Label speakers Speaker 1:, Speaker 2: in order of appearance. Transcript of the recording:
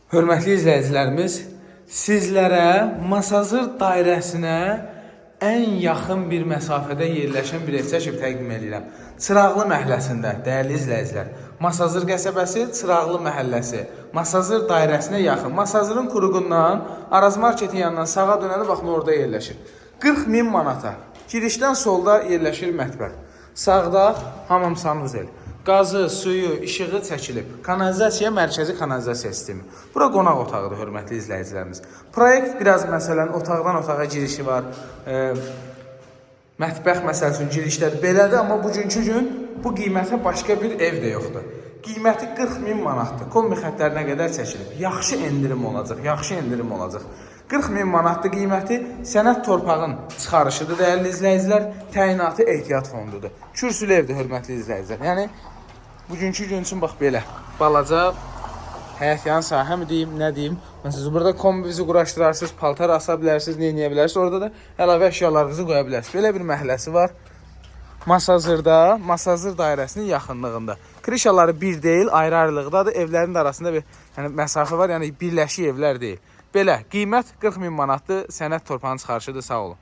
Speaker 1: Hörmətli izləyicilərimiz, sizlərə Masazır dairəsinə ən yaxın bir məsafədə yerləşən bir ev çəkib təqdim edirəm. Çıraqlı məhəlləsində, dəyərli izləyicilər. Masazır qəsəbəsi, Çıraqlı məhəlləsi. Masazır dairəsinə yaxın. Masazırın kuruğundan Araz marketin yanından sağa dönəndə baxın orada yerləşir. 40 min manata. Girişdən solda yerləşir mətbəx. Sağda hamam sanuzel. Qazı, suyu, işığı çəkilib. Kanalizasiya mərkəzi kanalizasiya sistemi. Bura qonaq otağıdır, hörmətli izləyicilərimiz. Proyekt biraz məsələn otaqdan otağa girişi var. Mətbəx məsəl üçün girişlər belədir, amma bugünkü gün bu qiymətə başqa bir ev də yoxdur. Qiyməti 40 min manatdır. Kombi xəttlərinə qədər çəkilib. Yaxşı endirim olacaq, yaxşı endirim olacaq. 40 min manatdır qiyməti. Sənəd torpağın çıxarışıdır, dəyərli izləyicilər. Təyinatı ehtiyat fondudur. Kürsülü evdir, hörmətli izləyicilər. Yəni bugünkü gün üçün bax belə balaca həyət yan sahə mi deyim, nə deyim. Məsələn, burada kombinizi quraşdırarsınız, paltar asa bilərsiniz, nə edə bilərsiniz. Orada da əlavə əşyalarınızı qoya bilərsiniz. Belə bir məhəlləsi var. Masazırda, Masazır dairəsinin yaxınlığında. Krişaları bir deyil, ayrı-ayrılıqdadır. Evlərin də arasında bir yəni məsafə var, yəni birləşik evlər deyil. Belə, qiymət 40 min manatdır. Sənəd torpağın çıxarışıdır. Sağ olun.